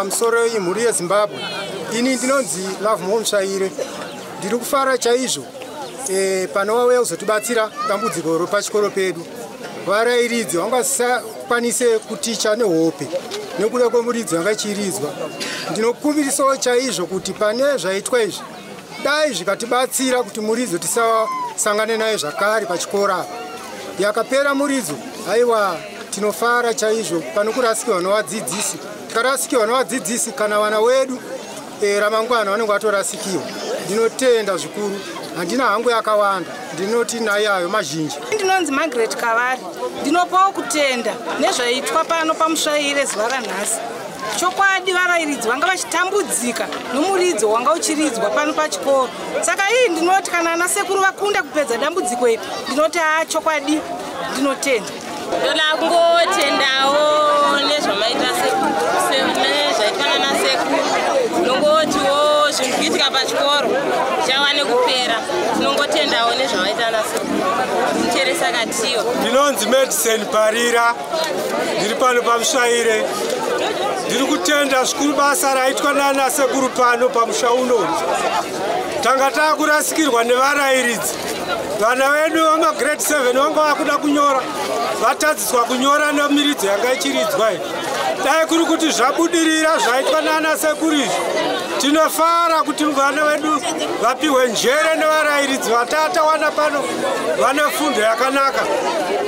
Pamusoro imhuri yeZimbabwe. Ini ndinonzi Lovemore Mutsvaire. Ndiri kufara chaizvo pano vauya kuzotibatsira dambudziko repachikoro pedu. Varairidzi vanga vasisakwanise kuticha nehope nekuda kwemuridzo yanga ichiridzwa. Ndinokumbirisawo chaizvo kuti pane zvaitwa izvi dai zvikatibatsira kuti muridzo tisasangane naye zvakare pachikoro apa. Yakapera muridzo, aiwa, tinofara chaizvo pano kurasikirwa nevadzidzisi. Tikarasikirwa nevadzidzisi, kana vana wedu ramangwana vanenge vatorasikirwa. Ndinotenda zvikuru, handina hangu yakawanda, ndinoti nayayo mazhinji. Ndinonzi Margaret Kavari. Ndinopawo kutenda nezvaitwa pano paMusvaire zuva ranhasi. Chokwadi, varayiridzi vanga vachitambudzika nomuridzo wanga uchiridzwa pano pachikoro. Saka ii ndinoti kana ana sekuru vakunda kupedza dambudziko iri, ndinoti haa, chokwadi ndinotenda. Ndoda kungotendawo nezvamaita, nezvaitwa nanasekuru. Tinongotiwo zvinhu kuitika pachikoro chava nekupera. Tinongotendawo nezvavaita nasekuru mucheresakatiyo. Ndinonzi Medicine Parira, ndiri pano paMusvaire. Ndiri kutenda zvikuru basa raitwa nanasekuru pano pamusha uno. Tanga taakurasikirwa nevarayiridzi. Vana vedu vamagrade 7 vanga vakuda kunyora, vatadziswa kunyora nemiridzo yanga ichiridzwa iyi. Dai kuri kuti zvabudirira zvaitwa nanasekuru izvi, tinofara kuti vana vedu vapiwe njere nevarayiridzi vatatawana pano vane fundo yakanaka.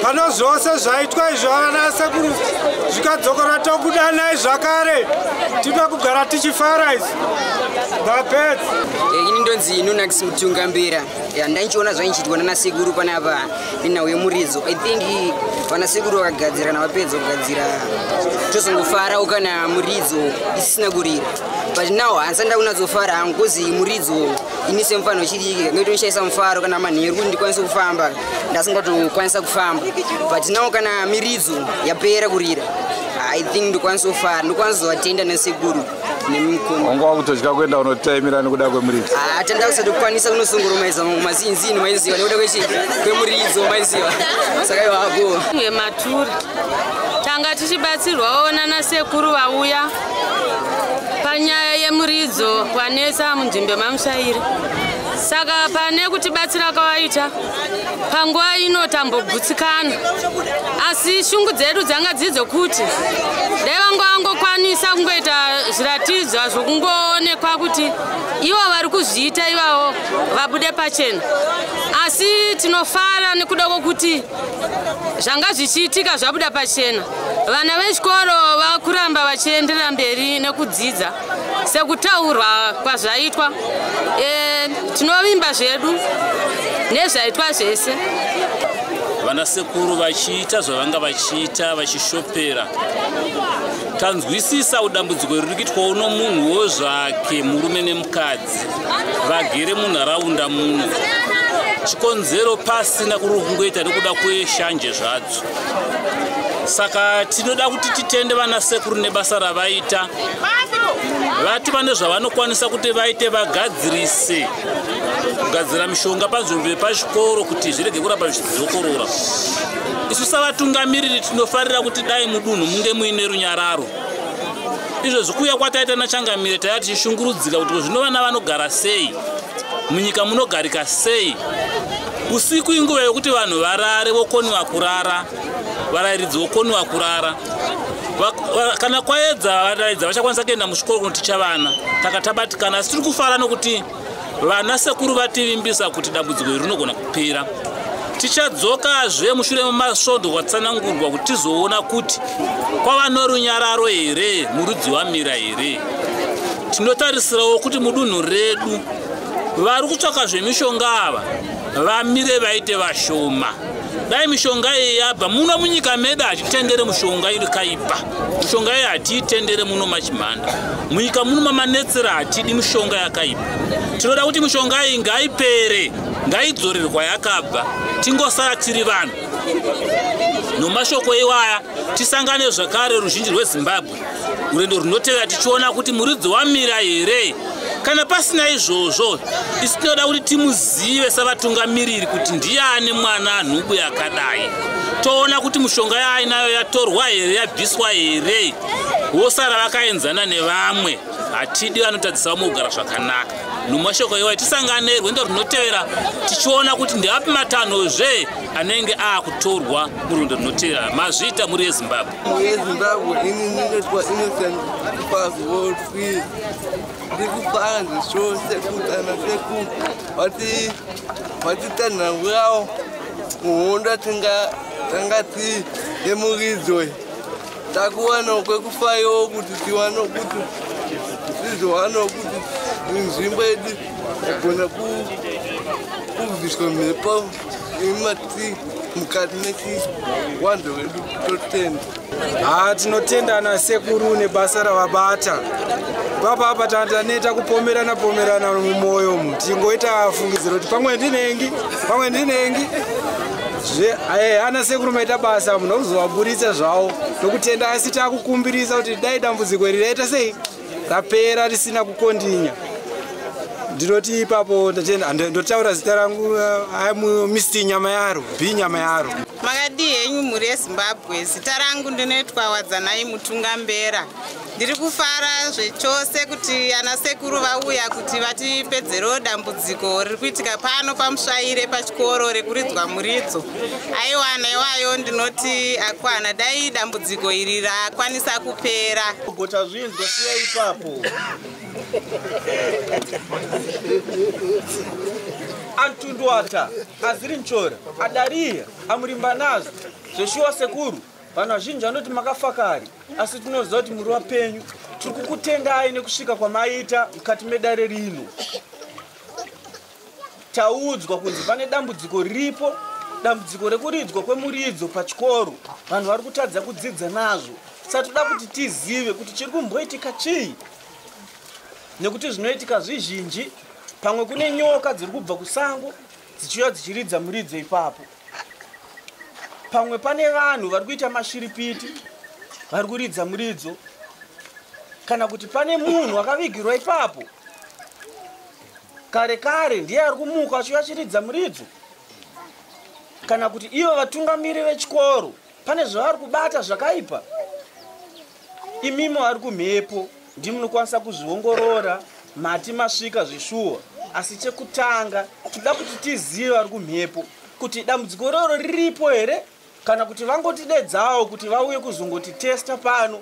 Pano zvose zvaitwa izvo, vana sekuru zvikadzokora, tokudanai zvakare. Tinoda kugara tichifara izvi. Ndapedza. Ini ndonzi Nunax Mutungambira. Ndaichiona zvainchiitwa nanasekuru panapa nenhau yemuridzo. I think vanasekuru vakagadzira, kana vapedza kugadzira, tozongofarawo kana muridzo isisina kurira. But now handisati ndakunatsofara hangu, 'cause muridzo ini semufano wechidiki ngaitonishaisa mufaro. Kana manheru kuti ndikwanise kufamba, ndasingatokwanisa kufamba. But now kana miridzo yapera kurira, I think ndokwanisa kufara, ndokwanisa kuzovatenda nasekuru nemukoma. Wanga wakutotya kuenda unotaimira nekuda kwemuridzo? Tanda kusati kukwanisa kunosungurumaiza mazinzini, maiziva, nekuda kwemuridzo, maiziva. Saka iwapo Maturi tanga tichibatsirwawo nanasekuru vauya panyaya yemuridzo wanetsa munzvimbo maMusvaire. Saka pane kutibatsira kwavaita panguva ino, tambogutsikana, asi shungu dzedu dzanga dziri dzokuti dai vanga vangokwanisa kungoita zviratidzwa zvokungoonekwa kuti ivo vari kuzviita, ivavo vabude pachena. Asi tinofara nekuda kwokuti zvanga zvichiitika zvabuda pachena. Vana vechikoro vakuramba vachienderera mberi nekudzidza sekutaurwa kwazvaitwa. Tinovimba zvedu nezvaitwa zvese. Vanasekuru vachiita zvavanga vachiita, vachishopera, tanzwisisa dambudziko riri kuitwawo nomunhuwo zvake, murume nemukadzi vagere munharaunda muno. Chikonzero pasina kuri kungoita nekuda kweshanje zvadzo. Saka tinoda kuti titende vanasekuru nebasa ravaita. Vati vane zvavanokwanisa kuti vaite, vagadzirise, kugadzira mishonga panzvimbo yepachikoro kuti zvirege kuramba zvichidzokorora. Isu savatungamiriri tinofarira kuti dai mudunhu munge muine runyararo. Izvozvi kuuya kwataita nachangamire, taiva tichishungurudzika kuti zvino vana vanogara sei munyika, munogarika sei usiku? Inguva yekuti vanhu varare, vokoniwa kurara, varayiridzi vokoniwa kurara. Kana kwaedza, varayiridzi vachakwanisa kuenda muchikoro kunoticha vana. Taka tabatikana, asi tiri kufara nokuti vana sekuru vativimbisa kuti dambudziko iri rinogona kupera. Tichadzokazve mushure memasvondo kwatsanangurwa kuti tizoona kuti kwava norunyararo here, murudzi wamira here. Tinotarisirawo kuti mudunhu redu vari kutsvaka zvemishonga ava vamire, vaite vashoma. Dai mishonga iyi yabva muno munyika medu. Hatitendere mushonga iri kaipa. Mishonga iyi hatiitendere muno machimhanda. Munyika muno mamanetsera, hatidi mishonga yakaipa. Tinoda kuti mishonga iyi ngaipere, ngaidzorerwa yakabva, tingosara tiri vanhu. Nomashoko iwaya, tisangane zvakare, ruzhinji rweZimbabwe, rwendo runotevera, tichiona kuti muridzi wamira here. Kana pasina izvozvo, isu tinoda kuti timuzive savatungamiriri kuti ndiani mwana nhubu yakadai. Toona kuti mushonga yaainayo yatorwa here, yabviswa here. Vosara vakaenzana nevamwe. Hatidi vanotadzisa vamwe kugara zvakanaka. Nomashoko iwayo tisangane rwendo runotevera tichiona kuti ndeapi matanhozve anenge aakutorwa murwendo runotevera. Mazviita mhuri yeZimbabwe. Mhuri yeZimbabwe, ini ndinoitwa Innocent Pazwotwi. Ndiri kufara zvishose kuti ana sekuru vatitanhangurawo muhondo tangati yemuridzo. Takuwanawo kwekufaiwo kuti tiwane kuti tizowana kuti nzvimbo yedu yagona kubviswa mhepo imati mukati mechiwanzo wedu. Totenda. Tinotenda ana sekuru nebasa ravabata. Papa apa taneta kupomerana pomerana mumwoyo umu, tingoita fungidziro kuti pamwe ndinengi, pamwe ndinengi. Ana sekuru maita basa, munhu kuzovaburitsa zvavo nokutenda, asi takukumbirisa kuti dai dambudziko iri raita sei rapera risina kukondinya. Ndinoti ipapo ndatenda, ndotaura zita rangu Mr Nyama Yaro, B Nyama Yaro. Makadii henyu mhuri yeZimbabwe? Zita rangu ndinoitwa Wadzanai Mutungambera. Ndiri kufara zvechose kuti ana sekuru vauya kuti vatipedzerewo dambudziko riri kuitika pano paMusvaire pachikoro rekuridzwa muridzo. Aiwana iwayo ndinoti akwana, dai dambudziko iri rakwanisa kupera. Gota zvinzwa, siya ipapo. Antundwata aziri nchora adariya amurimba nazo zveshuwa sekuru. Vanhu vazhinji vanoti makafa kare, asi tinoziva kuti muri wapenyu. Tiri kukutendai nekusvika kwamaita mukati medare rino. Taudzwa kunzi pane dambudziko riripo, dambudziko rekuridzwa kwemuridzo pachikoro. Vanhu vari kutadza kudzidza nazvo. Saka toda kuti tizive kuti chiri kumboitika chii, nekuti zvinoitika zvizhinji. Pamwe kune nyoka dziri kubva kusango dzichiuya dzichiridza muridzo ipapo. Pamwe pane vanhu vari kuita mashiripiti vari kuridza muridzo, kana kuti pane munhu akavigirwa ipapo kare kare ndiye ari kumuka achiuya achiridza muridzo, kana kuti ivo vatungamiri vechikoro pane zvavari kubata zvakaipa. Imimo vari kumhepo ndimunokwanisa kuzviongorora, mati masvika zvishuwa. Asi chekutanga toda kuti tizive vari kumhepo kuti dambudziko roro riripo here, kana kuti vangotidedzawo kuti vauye kuzongotitesta pano.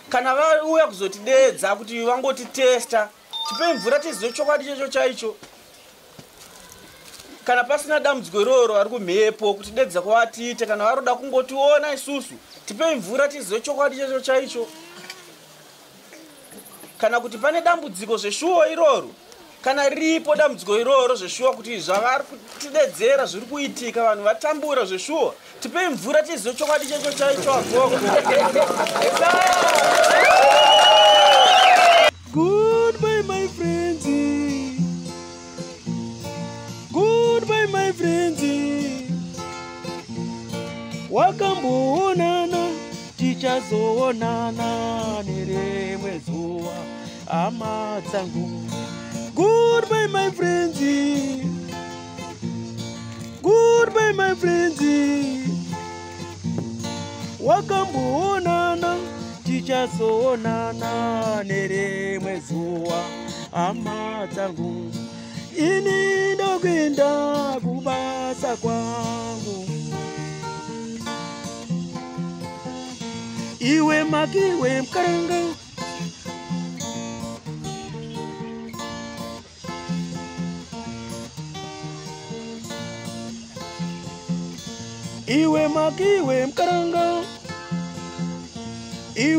Kana vauya kuzotidedza kuti vangotitesta, tipei mvura tizive chokwadi checho chaicho. Kana pasina dambudziko iroro vari kumhepo kutidedza kwavatiite, kana varoda kungotiona isusu, tipei mvura tizive chokwadi checho chaicho. Kana kuti pane dambudziko zveshuwo iroro, kana riripo dambudziko iroro zveshuwa kuti zvavari kutidedzera zviri kuitika, vanhu vatambura zveshuwa, tipei mvura tizive chokwadi checho chaicho. Agogo. Goodbye my friends. Goodbye my friends. Wakamboonana, tichazoonana nerimwe zuva, hama dzangu. Goodbye my friends. Goodbye my friends. Wakamboonana, tichazoonana nerimwe zuva, hama dzangu. Ini ndokuenda kubasa kwangu. Iwe makiwe mkaranga. Iwe makiwe mkaranga. Iwe